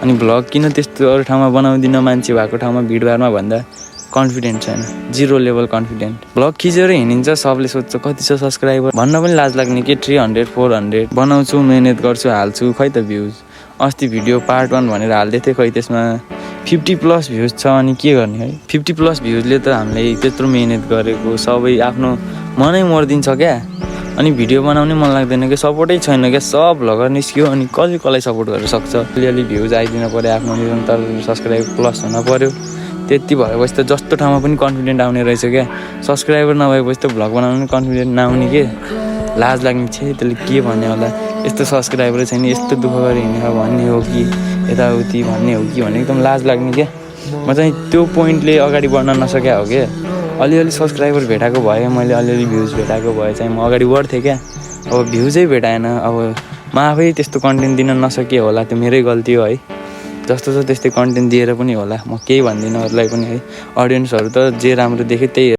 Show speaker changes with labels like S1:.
S1: अनि भ्लग किन त्यस्तो अरू ठाउँमा बनाउँदिनँ मान्छे भएको ठाउँमा भिडभाडमा भन्दा कन्फिडेन्ट छैन, 0 लेभल कन्फिडेन्ट। भ्लग खिचेर हिँडिन्छ, सबले सोध्छ कति छ सब्सक्राइबर भन्न पनि लाज लाग्ने के 300 400 बनाउँछु, मेहनत गर्छु, हाल्छु, खै त भ्युज। अस्ति भिडियो पार्ट 1 भनेर हाल्दै थिएँ, खै त्यसमा 50+ भ्युज छ। अनि के गर्ने है, 50+ भ्युजले त हामीलाई त्यत्रो मेहनत गरेको सबै आफ्नो मनै मरिदिन्छ क्या। अनि भिडियो बनाउने मन लाग्दैन क्या, सपोर्टै छैन क्या, सब भ्लगर निस्क्यो अनि कसलाई सपोर्ट गर्न सक्छ। अलिअलि भ्युज आइदिनु पऱ्यो, आफ्नो निरन्तर सब्सक्राइब प्लस हुन पऱ्यो, त्यति भएपछि त जस्तो ठाउँमा पनि कन्फिडेन्ट आउने रहेछ क्या। सब्सक्राइबर नभएपछि त भ्लग बनाउनु कन्फिडेन्ट नआउने के, लाज लाग्ने छ। त्यसले के भन्ने होला, यस्तो सब्सक्राइबर छैन, यस्तो दुःख गरी हिँडेर भन्ने हो कि यताउति भन्ने हो कि भने एकदम लाज लाग्ने क्या। म चाहिँ त्यो पोइन्टले अगाडि बढ्न नसक्या हो क्या। अलिअलि सब्सक्राइबर भेटाएको भए, मैले अलिअलि भ्युज भेटाएको भए चाहिँ म अगाडि बढ्थेँ क्या। अब भ्युजै भेटाएन, अब म आफै त्यस्तो कन्टेन्ट दिन नसके होला, त्यो मेरै गल्ती हो है। जस्तो छ त्यस्तै कन्टेन्ट दिएर पनि होला, म केही भन्दिनँ अरूलाई पनि है। अडियन्सहरू त जे राम्रो देख्यो त्यही